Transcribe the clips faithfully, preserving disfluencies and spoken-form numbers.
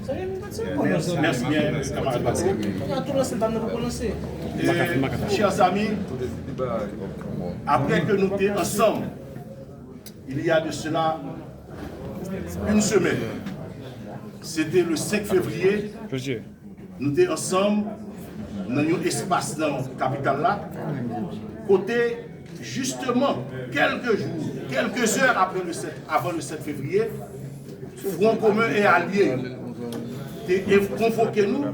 Mèsi byen, kanmarad Patrick. E, chers amis, apre ke nou te ansanm, il y a de cela une semaine, se te le senk fevriye, nou te ansanm nan yon espas nan kapital la, kote, jisteman, kèlke jou, kèlke zè apre le sèt, avan le sèt fevriye, Fwon Komen e Alye te ev-, konvoke nou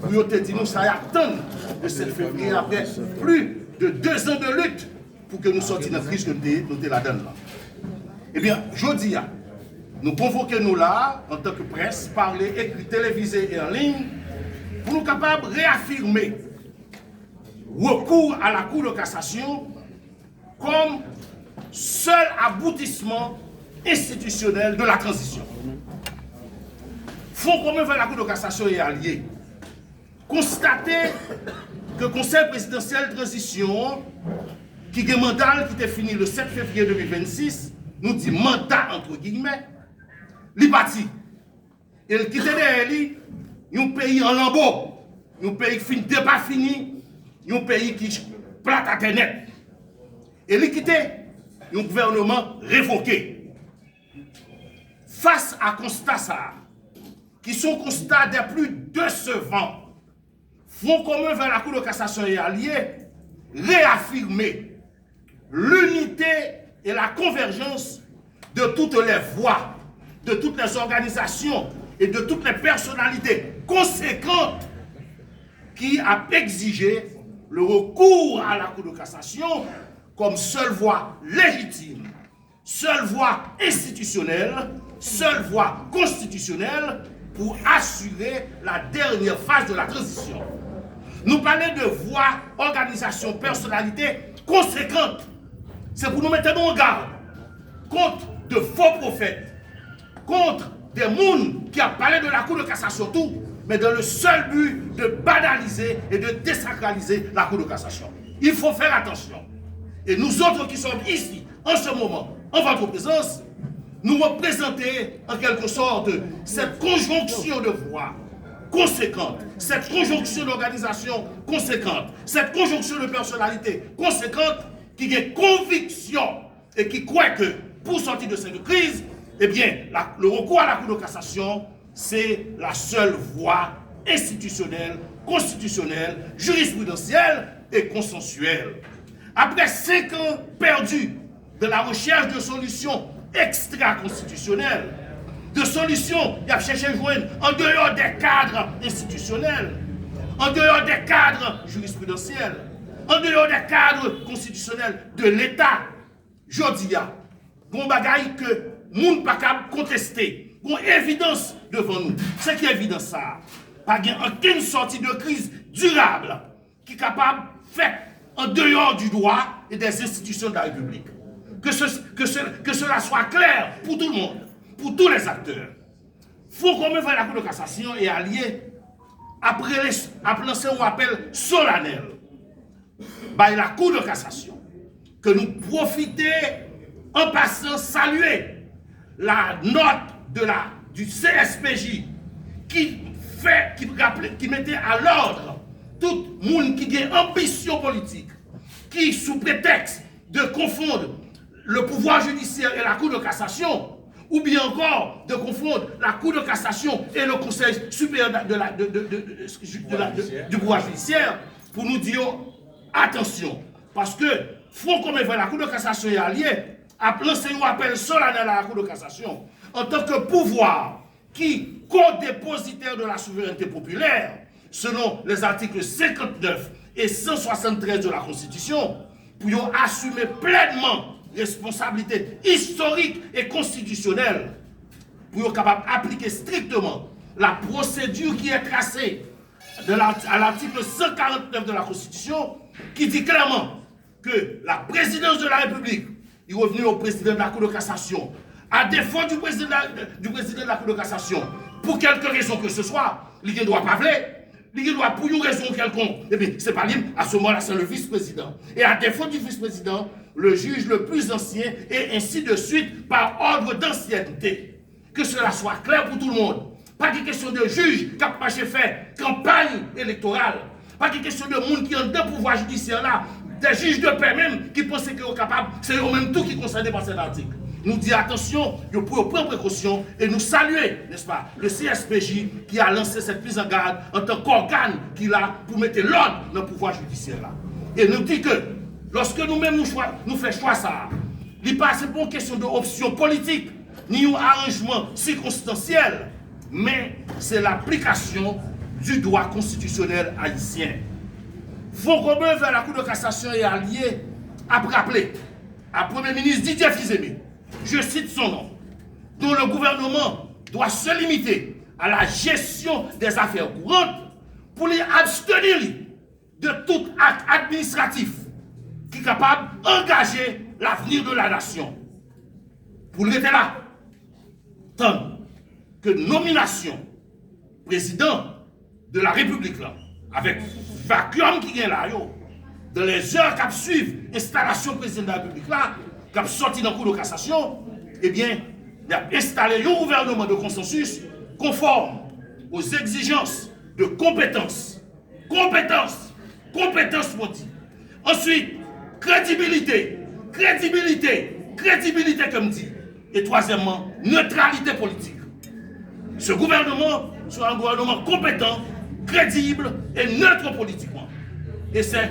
pou yo te di nou sa y ap tann le sèt fevriye apre plis de de zan de lit pou ke nou sòti nan kriz ke nou te, nou te ladann lan. Ebyen, jodi a, nou konvoke nou la a, antanke près, pale, ekri, televize e an liy, pou nou kapab reyafime recours à la Cour de cassation comme seul aboutissement institutionnel de la transition. Fwon Komen vè la Cour de cassation e Alye konstate ke Konsèy Prezidansyèl Tranzisyon an, ki gen manda l ki te fini le sèt fevriye de mil vennsis, nou di manda antre giyimè, li pati. E l kite dèyè li yon peyi an lanbo, yon peyi ki fin depafini, yon peyi ki plat atè nèt. E li kite yon gouvènman revoke. Fas a konsta sa a, ki se yon konsta des plus décevants, Fwon Komen vè la Cour de cassation e Alye reyafime l'unité et la convergence de toutes les voix, de toutes les organisations et de toutes les personnalités conséquentes qui a exigé le recours à la Cour de cassation comme seule voie légitime, seule voie institutionnelle, seule voie constitutionnelle pour assurer la dernière phase de la transition. Nou pale de vwa, òganizasyon, pèsonalite konsekan. Se pou nou mete nou an gad kont de fo pwofèt, kont de moun ki ap pale de la Cour de cassation tou, men dans le seul but de banaliser et de désacraliser la Cour de cassation. Il faut faire attention. Et nous autres qui sommes ici, en ce moment, en votre présence, nous représenter en quelque sorte cette conjonction de voix conséquente, cette conjonction d'organisations conséquentes, cette conjonction de personnalités conséquentes qui ont conviction et qui croient que pour sortir de cette crise, eh bien, la- le recours à la Cour de cassation, c'est la seule voie institutionnelle, constitutionnelle, jurisprudentielle et consensuelle. Après cinq ans perdus dans la recherche de solutions extra-constitutionnelles, de solutions y ap chèche jwenn en dehors des cadres institutionnels, en dehors des cadres jurisprudentiels, en dehors des cadres constitutionnels de l'État, jodi a, gon bagay ke moun pa kab konteste, gon evidans devan nou. Se ki evidans sa a? Pa gen okenn sòti de kriz dirab ki kapab fèt en dehors du droit et des institutions de la République. Que ce, que ce, que cela soit clair pour tout le monde, pour tous les acteurs. Fwon Komen vè la Cour de cassation e alye ap rele, ap lanse yon apèl solanèl bay la Cour de cassation, ke nou pwofite an pasan salye la nòt de la, du C S P J ki fè, ki raple, ki mete a lòd tout moun ki gen anbisyon politik, ki sou pretèks de confondre le pouvoir judiciaire et la Cour de cassation, ou bien encore de confondre la Cour de cassation et le Conseil supérieur de la, de, de, de, de, de la, de, du pouvoir judiciaire, pou nou di yo, atansyon, paske Fwon Komen vè la Cour de cassation e alye ap lanse yon apèl solanèl a la Cour de cassation, en tant que pouvoir qui, co-dépositaire de la souveraineté populaire, selon les articles cinquante-neuf et cent soixante-treize de la Constitution, pou yo asime plènman responsablite istorik e konstitisyonèl, pou yo kapab aplike strikteman la procédure qui est tracée de la, à l'article cent quarante-neuf de la Constitution, qui dit clairement que la présidence de la République, il revient au président de la Cour de cassation. À défaut du président de la, du président de la Cour de cassation, pour quelque raison que ce soit, li gen dwa pa vle, li gen dwa pou yon rezon kèlkonk, epi se pa li, à ce moment-là, c'est le vice-président. Et à défaut du vice-président, le juge le plus ancien, et ainsi de suite, par ordre d'ancienneté. Que cela soit clair pour tout le monde. Pa gen kesyon de jij k ap mache fè kanpay elektoral. Pa gen kesyon de moun ki anndan pouvwa jidisyè la, de jij de pè menm ki panse ke yo kapab, se yo menm tou ki konsène pa sèt atik. Nou di atansyon, yo pou yo pran prekosyon e nou salye, nèspa, le C S P J ki a lanse cette mise en garde antan k'ògàn ki la pou mete lòd nan pouvwa jidisyè la. E nou di ke lòske nou menm nou chwa, nou fè chwa sa a, li pa se pa yon kesyon de opsyon politik, ni yon aranjman sikonstansyèl, men se laplikasyon du droit constitutionnel haïtien. Fon komen vè la Cour de cassation et alliés ap raple a Premye Minis Didier Fils-Aimé, je cite son nom, dont le gouvernement doit se limiter à la gestion des affaires courantes, pou li absteni li de tout acte administratif ki kapab angaje l'avenir de la nation. Pou l rete la, tann ke nominasyon prezidan de la repiblik la, avèk vacuum ki gen la yo, dans les heures k ap swiv enstalasyon prezidan de la repiblik la, k ap sòti nan kou de kasasyon, ebyen, y ap enstale yon gouvènman de konsansis konfòm aux exigences de compétence. Konpetans! Konpetans, mwen di. Answit, kredibilite. Kredibilite. Kredibilite ke m di. E twazyèmman, netralite politik. Ce gouvernement sera un gouvernement compétent, crédible et neutre politiquement. Et c'est,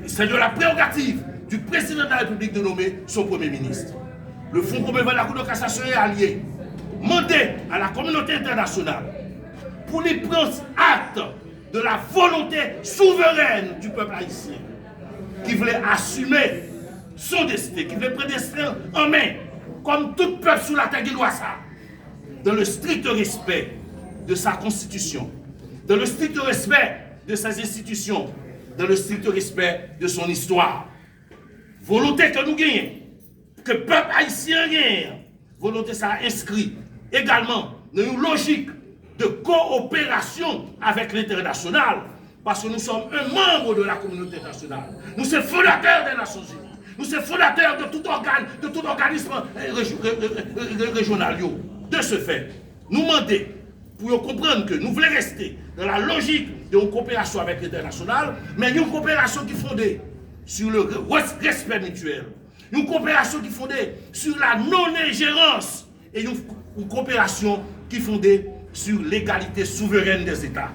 c'est de la prérogative du président de la République de nommer son Premier ministre. Le Fonds commun vers la Cour de cassation et alliés mande à la communauté internationale pou li pran akte de la volonté souveraine du peuple haïtien ki vle asime son desten, ki vle pran desten l an men, kòm tout pèp sou latè gen dwa sa, dans le strict respect de sa constitution, dans le strict respect de ses institutions, dans le strict respect de son histoire. Volonte ke nou genyen, ke pèp ayisyen an genyen an, volonte sa a enskri egalman nan yon lojik de kooperasyon avèk lentènasyonal, paske nou sòm un membre de la communauté internationale. Nou se fondatè des Nations Unies. Nou se fondatè de tout ògàn, de tout òganis, eh, rejyonal yo. De ce fait, nou mande pou yo konprann ke nou vle reste dans la logique de yon koperasyon avèk lentènasyonal, men yon koperasyon ki fonde sur le re-, respect mutuel. Yon koperasyon ki fonde sur la non-ingérence e yon, yon koperasyon ki fonde sur l'égalité souveraine des États.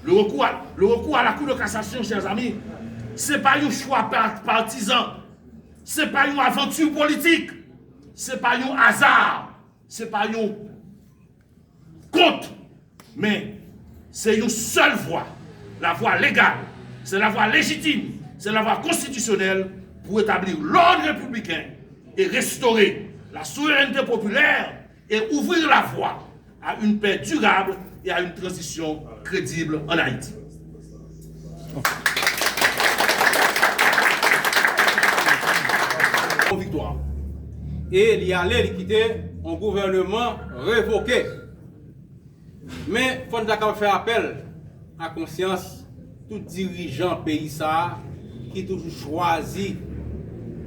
Le recours à, le recours à la Cour de cassation, chers amis, se pa yon chwa pa-, patizan, se pa yon avanti politik, se pa yon aza, se pa yon kont, men se yon sèl vwa, la voie légale, c'est la voie légitime, c'est la voie constitutionnelle pour établir l'ordre républicain et restaurer la souveraineté populaire et ouvrir la voie à une paix durable et à une transition crédible en Haïti. Yon viktwa. E li ale, li kite yon gouvènman revoke. Men, fò n ta kapab fè apèl a konsyans tout dirijan peyi sa a ki toujou chwazi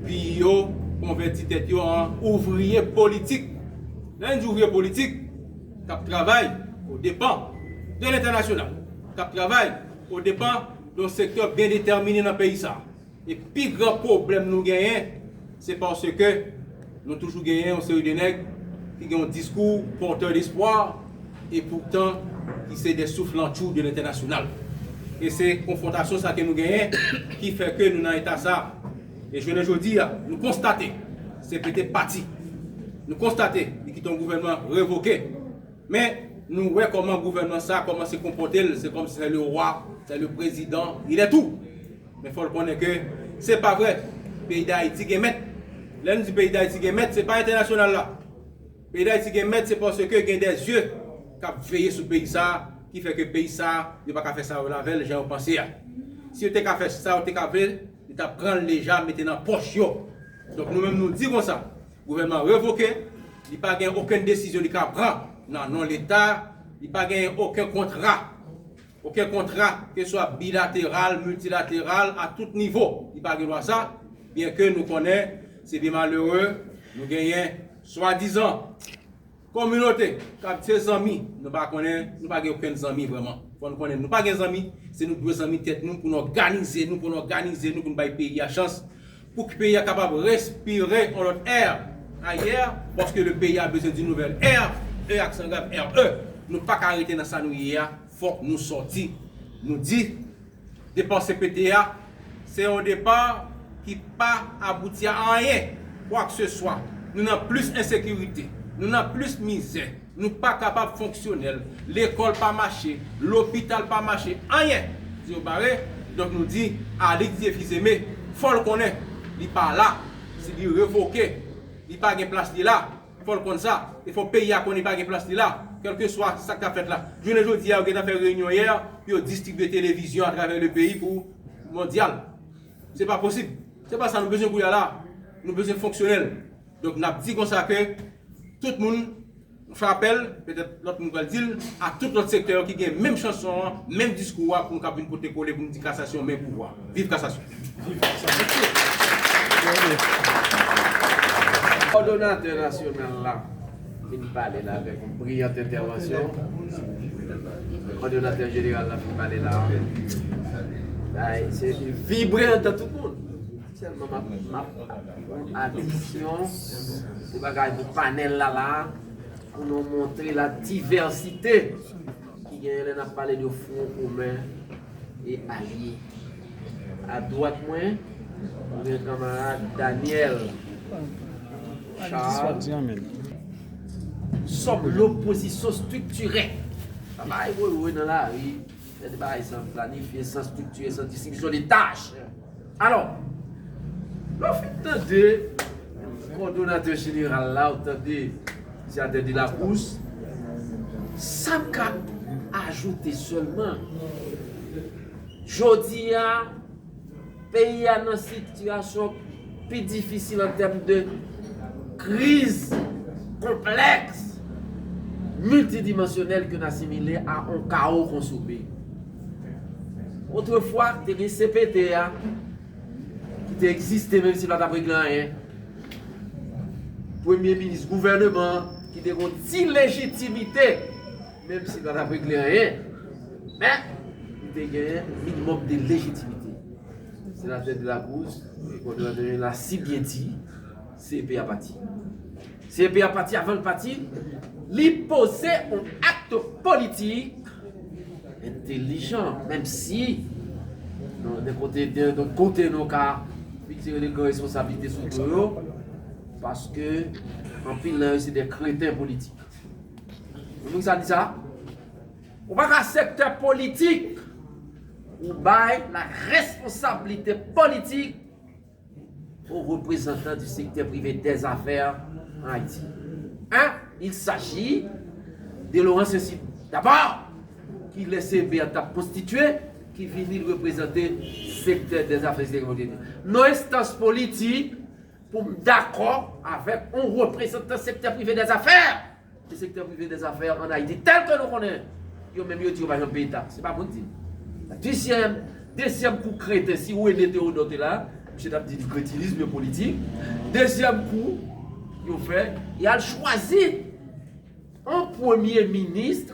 vi yo, konvèti tèt yo an ouvriye politik. Lè n di ouvriye politik, k ap travay o depan de lentènasyonal, k ap travay o depan de yon sektè byen detèmine nan peyi sa a. E pi gran pwoblèm nou genyen, se paske nou toujou genyen yon seri de nèg ki gen yon diskou pòtè despwa, e poutan ki se de souflantchou de lentènasyonal. E se konfwontasyon sa ke nou genyen ki fè ke nou nan eta sa. E jounen jodi a, nou konstate C P T pati. Nou konstate li kite yon gouvènman revoke. Men, nou wè kòman gouvènman sa a kòmanse konpòte l, se kòmsi se le rwa, se le prezidan, il est tout. Men fò l konnen ke se pa vre. Peyi Dayiti gen mèt. Lè n di peyi Dayiti gen mèt, se pa entènasyonal la. Peyi Dayiti gen mèt, se paske gen de zye k ap veye sou peyi sa a, ki fè ke peyi sa a, yo pa ka fè sa yo vle avè l, jan yo panse a. Si yo te ka fè sa yo te ka vle, yo t ap pran l deja, mete nan pòch yo. Donk, nou menm, nou di konsa, gouvènman revoke, li pa gen okenn desizyon li ka pran nan non Leta, li pa gen okenn kontra. Okenn kontra, keswa bilateral, miltilateral, a tout nivo, li pa gen dwa sa, byen ke nou konnen se de malere nou genyen swadizan Kominote, k ap se zanmi, nou pa konnen, nou pa gen okenn zanmi vrèman. Fò nou konnen, nou pa gen zanmi, se nou dwe zanmi tèt nou pou n òganize nou, pou n òganize nou, pou n bay peyi a chans, pou ke peyi a kapab respire yon lòt air ayè, paske le pays a besoin d'une nouvelle air, E aksan grav, R E. Nou pa ka rete nan sa nou ye a, fòk nou sòti. Nou di, depa C P T a, se yon depa ki pa abouti a anyen, kwa ke se swa. Nou nan plis ensekirite, nou nan plis mizè, nou pa kapab fonksyonèl, lekòl pa mache, lopital pa mache, anyen. Di yo bare, donk nou di, Alix Dieuphizeme, fò l konnen, li pa la, si li revoke, li pa gen plas li la. Fò l konn sa, e fò peyi a konnen pa gen plas li la, kèlkeswa sa k ap fèt la. Jounen jodi a, yo gentan fè reyinyon yè pou yo distribye televizyon atravè le peyi pou mondyal. Se pa posib. Se pa sa nou bezwen kounye a la. Nou bezwen fonksyonèl. Donk, n ap di konsa ke tout moun, m fè apèl, petèt lòt moun pral di l, a tout lòt sektè yo ki gen menm chanson an, menm diskou a, pou nou kab vin pote kole, pou nou di kasasyon men pouvwa. Viv kasasyon! Kòdonatè nasyonal la fin pale la avèk yon briyant entèvansyon. Kòdonatè jeneral la fin pale la. Bagay se vibre anndan tout moun. Sèlman m ap, m ap yon adisyon de bagay pou panèl la la, pou nou montre la divèsite ki genyen lè n ap pale de fwon komen e alye. A dwat mwen, nou gen kanmarad Daniel Charles. Sòm lopozisyon striktire. Pa bay woywoy nan lari, fè de bagay san planifye, san striktire, san distribisyon de tach. Alò, lè w fin tande kòdonatè jeneral la, ou tande senatè Delacruz, sa m ka ajoute sèlman, jodi a, peyi a nan sitiyasyon pi difisil an tèm de kriz konplèks miltidimansyonèl ke n asimile a yon kawo konsome. Otrefwa, te gen C P T a ki te egziste, menm si l pa t ap regle anyen. Premye minis gouvèneman an ki te gen yon ti lejitimite, menm si l pa t ap regle anyen. Men, li te genyen minimòm de lejitimite. Senatè Delacruz, kòdonatè jeneral la si byen di, C P a pati. C P a pati, avan l pati, li poze yon akt politik entèlijan, menm si, nan, de kote, de, de kote nou ka fikse de gran responsablite sou do yo, paske anpil nan yo se de kreten politik. Ou konprann sa di sa? Ou pa ka sektè politik, ou bay la responsabilité politique aux représentants du secteur privé des affaires en Haïti. Hein? Il s'agit de Laurent Saint-Cyr, d'abord, ki lè C P a t ap konstitye, ki vini reprezante sektè dèzafè ekstèryè. Non, enstans politik, pou m dakò avèk yon reprezantan sektè prive dèzafè, de sektè prive dèzafè an Ayiti, tèl ke nou konnen, yo menm yo di yo pa janm peye taks. Se pa mwen ki di l. Dezyèm, dezyèm kou kreten, si René Théodore te la, misye t ap di li kretinism politik. Dezyèm kou yo fè, y al chwazi yon premye minis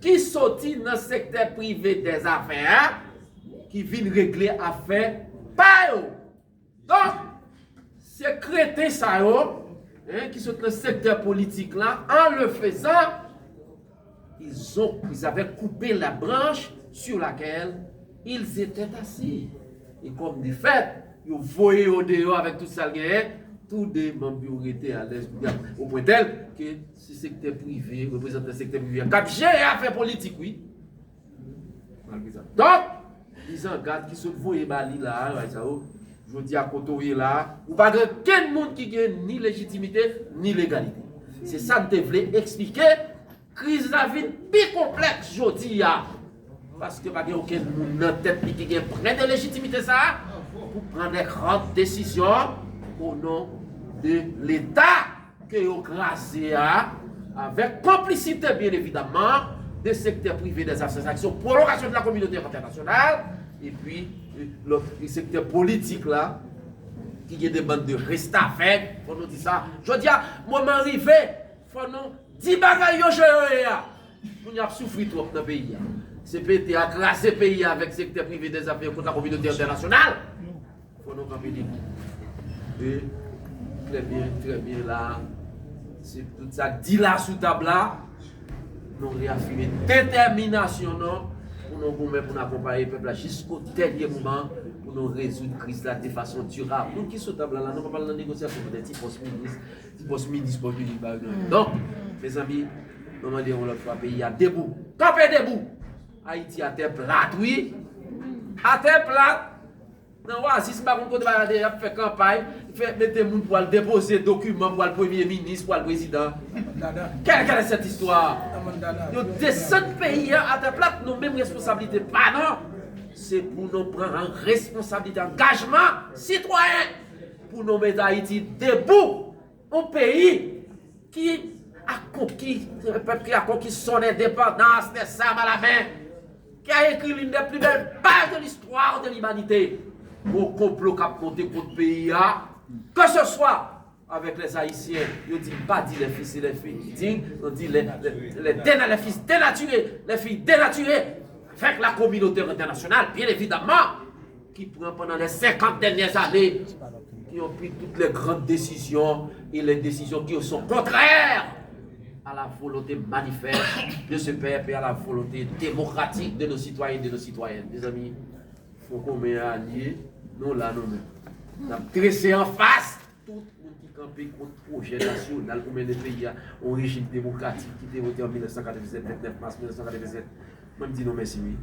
ki soti nan sektè prive dèzafè a, ki vin regle afè pa yo. Donk, se kreten sa yo, hein, ki sot nan sektè politik la, en le faisant, ils ont, ils avaient coupé la branche sur laquelle ils étaient assis. Et comme de fait, yo voye yo deyò avèk tout sa l genyen, tou de manm yo rete alèz, o pwen tèl ke se sektè prive, reprezantan sektè prive a k ap jere afè politik, wi. Malgre sa. Donk, mizangad ki sot voye ba li la a, bay sa yo, jodi a kote w ye la a, ou pa gen okenn moun ki gen ni lejitimite, ni legalite. Se sa n te vle eksplike. Kriz la vin pi konplèks jodi a. Paske pa gen okenn moun nan tèt li ki gen pwen de lejitimite sa a pou pran de gran desizyon o non de Leta ke yo kraze a, avèk konplisite, byen evidamman, de sektè prive dèzafè, aksyon pwolongasyon de la kominote entènasyonal, epi, eh, lòt sektè politik la, ki gen de bann de restavèk, fò nou di sa. Jodi a, moman rive, fò nou Di bagay yo jan yo ye a. Moun y ap soufri twòp nan peyi a. C P T a kraze peyi a avèk sektè prive dèzafè kont la kominote entènasyonal. Fò nou kanpe debout. E, trè byen, trè byen la. Se tout sa k di la sou tab la. Nou reyafime detèminasyon nou pou nou goumen, pou nou akonpaye pèp la jisko dènye moman, pou nou rezoud kriz la de fason dirab. Moun ki sou tab la, la, nou pa pral nan negosyasyon pou de ti pòs minis, ti pòs minis, pòs minis, bagay nan. Donk, mezanmi, nou mande yon lòt fwa peyi a debou. Kanpe debou! Ayiti atè plat, wi! Atè plat! Nan Oasis, m pa konn kote bagay la te, y ap fè kanpay, fè mete moun pou al depoze dokiman pou al premye minis, pou al prezidan. Kèl, kèl è sèt istwa? Yo desann peyi a atè plat, nou menm responsablite pa nou. Se pou nou pran an responsablite, angajman sitwayen, pou nou mete Ayiti debou. Yon peyi ki a konki, se yon pèp ki a konki son endepandans, les armes à la main, qui a écrit l'une des plus belles pages de l'histoire de l'humanité. Yon konplo k ap monte kont peyi a, ke se swa avèk les Ayisyen, yo di m pa di les fils et les filles dignes, yo di les, les, les déna-, les fils dénaturés, les filles dénaturées, avèk la kominote entènasyonal, byen evidaman, ki pran pandan les senkant dènyè ane, ki ont pris toutes les grandes décisions et les décisions qui sont contraires à la volonté manifeste de ce peuple et à la volonté démocratique de nos citoyens et de nos citoyennes. Mezanmi, Fwon Komen a alye, nou la nou menm. N ap drese anfas tout moun ki kanpe kont pwojè nasyonal pou mennen peyi a yon rejim demokratik ki te vote an mil nèf san katrevennsèt, vennèf mas mil nèf san katrevennsèt. Mwen, m di nou mèsi, wi.